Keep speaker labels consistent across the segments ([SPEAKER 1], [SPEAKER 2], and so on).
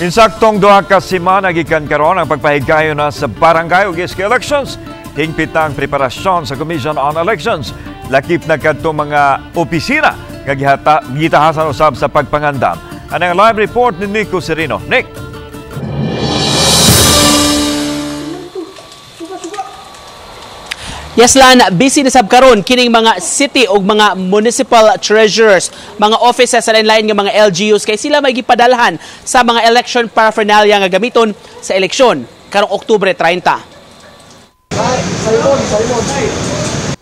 [SPEAKER 1] Insaktong 2 ka semana gikan karon ang pagpahigayon na sa barangay ug SK elections. Hingpit ang preparasyon sa Commission on Elections. Lakip na kadto mga opisina nga gitahasan usab sa pagpangandam. Anang live report ni Nico Serino. Nick.
[SPEAKER 2] Yes, Lan, busy na sab karon kining mga city ug mga municipal treasurers, mga offices sa lain-lain nga mga LGUs kay sila may gipadalhan sa mga election paraphernalia nga gamiton sa eleksyon karong Oktubre 30.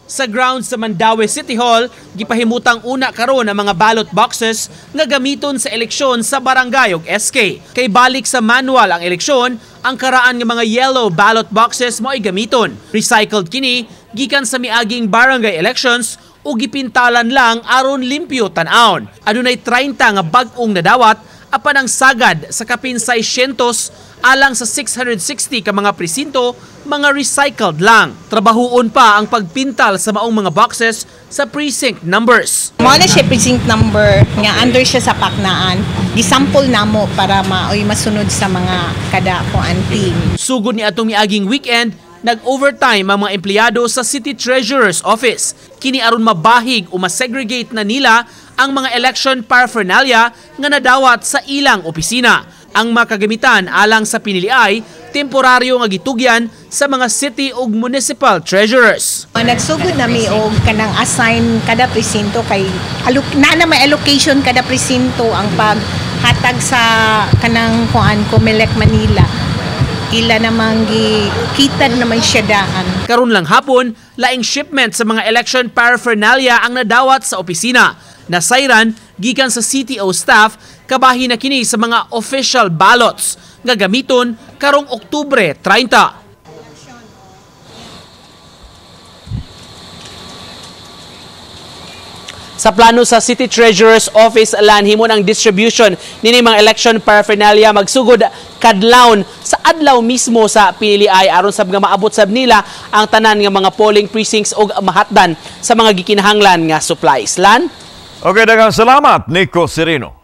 [SPEAKER 2] Sa grounds sa Mandaue City Hall, gipahimutang una karon ang mga ballot boxes nga gamiton sa eleksyon sa barangay ug SK. Kay balik sa manual ang eleksyon, ang karaan nga mga yellow ballot boxes mo'y gamiton. Recycled kini gikan sa miaging barangay elections ug gipintalan lang aron limpyo tan-awon. Adunay 30 nga bag-ong nadawat apan ang sagad sa kapin 600 alang sa 660 ka mga presinto, mga recycled lang. Trabahuon pa ang pagpintal sa maong mga boxes sa precinct numbers.
[SPEAKER 3] Mao na siya precinct number nga under siya sa paknaan. Gisample namo para maoy masunod sa mga kada kuan team.
[SPEAKER 2] Sugod ni atong miaging weekend, nag-overtime ang mga empleyado sa City Treasurer's Office. Kini aron mabahig o masegregate na nila ang mga election paraphernalia nga nadawat sa ilang opisina. Ang makagamitan alang sa piniliay, temporaryo nga gitugyan sa mga city ug municipal treasurers.
[SPEAKER 3] Nagsugod na mi og kanang assign kada presinto kay na na may allocation kada presinto ang paghatag sa kanang kuan Comelec Manila. Ila namang kita naman siya daan.
[SPEAKER 2] Karon lang hapon, laing shipment sa mga election paraphernalia ang nadawat sa opisina. Nasayran gikan sa CTO staff, kabahin na kini sa mga official ballots nga gamiton karong Oktubre 30. Sa plano sa City Treasurer's Office, lanhimon ang distribution nini mga election paraphernalia magsugod kadlawon sa adlaw mismo sa piniliay aron sab nga maabot sab nila ang tanan nga mga polling precincts ug mahatdan sa mga gikinahanglan nga supplies. Lan?
[SPEAKER 1] Okay, daghang salamat, Nico Serino.